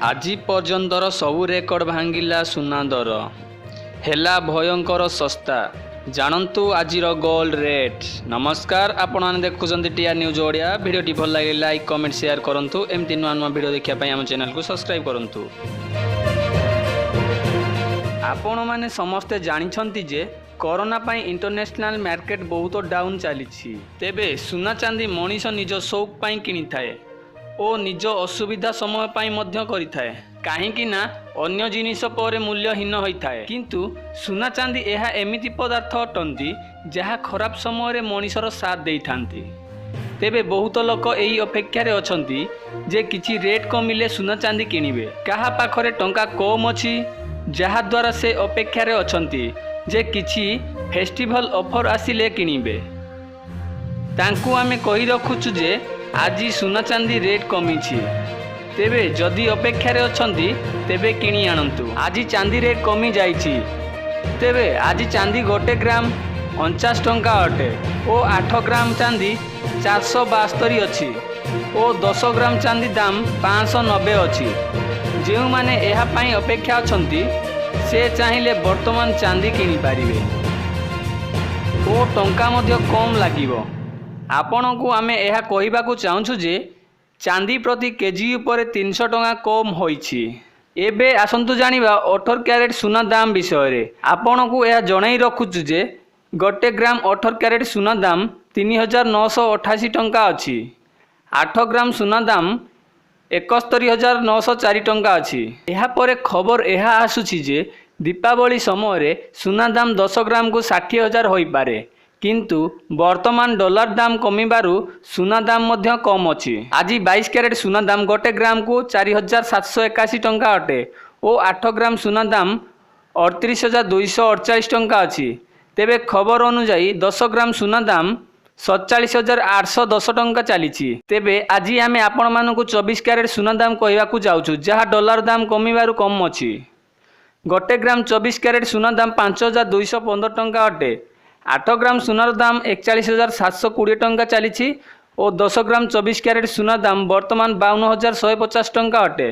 ଆଜି ପର୍ଯ୍ୟନ୍ତର ସବୁ ରେକର୍ଡ ଭାଙ୍ଗିଲା ସୁନା ଦର, ହେଲା ଭୟଙ୍କର ଶସ୍ତା। ଜାଣନ୍ତୁ ଆଜିର ଗୋଲ୍ଡ ରେଟ୍। ନମସ୍କାର, ଆପଣମାନେ ଦେଖୁଛନ୍ତି ଟିଆର୍ ନ୍ୟୁଜ୍ ଓଡ଼ିଆ। ଭିଡ଼ିଓଟି ଭଲ ଲାଗିଲେ ଲାଇକ୍, କମେଣ୍ଟ, ସେୟାର କରନ୍ତୁ। ଏମିତି ନୂଆ ନୂଆ ଭିଡ଼ିଓ ଦେଖିବା ପାଇଁ ଆମ ଚ୍ୟାନେଲକୁ ସବସ୍କ୍ରାଇବ୍ କରନ୍ତୁ। ଆପଣମାନେ ସମସ୍ତେ ଜାଣିଛନ୍ତି ଯେ କରୋନା ପାଇଁ ଇଣ୍ଟରନ୍ୟାସନାଲ ମାର୍କେଟ ବହୁତ ଡାଉନ୍ ଚାଲିଛି। ତେବେ ସୁନା ଚାନ୍ଦି ମଣିଷ ନିଜ ସଉକ ପାଇଁ କିଣିଥାଏ ଓ ନିଜ ଅସୁବିଧା ସମୟ ପାଇଁ ମଧ୍ୟ କରିଥାଏ, କାହିଁକି ନା ଅନ୍ୟ ଜିନିଷ ପରେ ମୂଲ୍ୟହୀନ ହୋଇଥାଏ। କିନ୍ତୁ ସୁନା ଚାନ୍ଦି ଏହା ଏମିତି ପଦାର୍ଥ ଅଟନ୍ତି, ଯାହା ଖରାପ ସମୟରେ ମଣିଷର ସାଥ ଦେଇଥାନ୍ତି। ତେବେ ବହୁତ ଲୋକ ଏହି ଅପେକ୍ଷାରେ ଅଛନ୍ତି ଯେ କିଛି ରେଟ୍ କମିଲେ ସୁନା ଚାନ୍ଦି କିଣିବେ। କାହା ପାଖରେ ଟଙ୍କା କମ୍ ଅଛି, ଯାହାଦ୍ୱାରା ସେ ଅପେକ୍ଷାରେ ଅଛନ୍ତି ଯେ କିଛି ଫେଷ୍ଟିଭାଲ ଅଫର୍ ଆସିଲେ କିଣିବେ। ତାଙ୍କୁ ଆମେ କହି ରଖୁଛୁ ଯେ ଆଜି ସୁନା ଚାନ୍ଦି ରେଟ୍ କମିଛି। ତେବେ ଯଦି ଅପେକ୍ଷାରେ ଅଛନ୍ତି, ତେବେ କିଣି ଆଣନ୍ତୁ। ଆଜି ଚାନ୍ଦି ରେଟ୍ କମି ଯାଇଛି। ତେବେ ଆଜି ଚାନ୍ଦି ଗୋଟେ ଗ୍ରାମ 49 ଟଙ୍କା ଅଟେ ଓ 8 ଗ୍ରାମ ଚାନ୍ଦି 472 ଅଛି ଓ 10 ଗ୍ରାମ ଚାନ୍ଦି ଦାମ 590 ଅଛି। ଯେଉଁମାନେ ଏହା ପାଇଁ ଅପେକ୍ଷା ଅଛନ୍ତି, ସେ ଚାହିଁଲେ ବର୍ତ୍ତମାନ ଚାନ୍ଦି କିଣିପାରିବେ ଓ ଟଙ୍କା ମଧ୍ୟ କମ୍ ଲାଗିବ। ଆପଣଙ୍କୁ ଆମେ ଏହା କହିବାକୁ ଚାହୁଁଛୁ ଯେ ଚାନ୍ଦି ପ୍ରତି କେଜି ଉପରେ 300 ଟଙ୍କା କମ୍ ହୋଇଛି। ଏବେ ଆସନ୍ତୁ ଜାଣିବା 18 କ୍ୟାରେଟ୍ ସୁନା ଦାମ ବିଷୟରେ। ଆପଣଙ୍କୁ ଏହା ଜଣାଇ ରଖୁଛୁ ଯେ ଗୋଟେ ଗ୍ରାମ 18 କ୍ୟାରେଟ୍ ସୁନା ଦାମ 3988 ଟଙ୍କା ଅଛି। 8 ଗ୍ରାମ ସୁନା ଦାମ 71,904 ଟଙ୍କା ଅଛି। ଏହାପରେ ଖବର ଏହା ଆସୁଛି ଯେ ଦୀପାବଳି ସମୟରେ ସୁନା ଦାମ 10 ଗ୍ରାମକୁ 60,000 ହୋଇପାରେ। କିନ୍ତୁ ବର୍ତ୍ତମାନ ଡଲାର ଦାମ କମିବାରୁ ସୁନା ଦାମ ମଧ୍ୟ କମ୍ ଅଛି। ଆଜି 22 କ୍ୟାରେଟ୍ ସୁନା ଦାମ ଗୋଟେ ଗ୍ରାମକୁ 4781 ଟଙ୍କା ଅଟେ ଓ 8 ଗ୍ରାମ ସୁନା ଦାମ 38,248 ଟଙ୍କା ଅଛି। ତେବେ ଖବର ଅନୁଯାୟୀ 10 ଗ୍ରାମ ସୁନା ଦାମ 47,810 ଟଙ୍କା ଚାଲିଛି। ତେବେ ଆଜି ଆମେ ଆପଣମାନଙ୍କୁ 24 କ୍ୟାରେଟ୍ ସୁନା ଦାମ କହିବାକୁ ଯାଉଛୁ, ଯାହା ଡଲାର ଦାମ କମିବାରୁ କମ୍ ଅଛି। ଗୋଟେ ଗ୍ରାମ 24 କ୍ୟାରେଟ୍ ସୁନା ଦାମ 5215 ଟଙ୍କା ଅଟେ। 8 ଗ୍ରାମ ସୁନାର ଦାମ 41,720 ଟଙ୍କା ଚାଲିଛି ଓ 10 ଗ୍ରାମ 24 କ୍ୟାରେଟ୍ ସୁନା ଦାମ ବର୍ତ୍ତମାନ 52,150 ଟଙ୍କା ଅଟେ।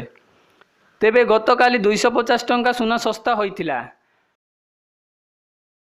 ତେବେ ଗତକାଲି 250 ଟଙ୍କା ସୁନା ଶସ୍ତା ହୋଇଥିଲା।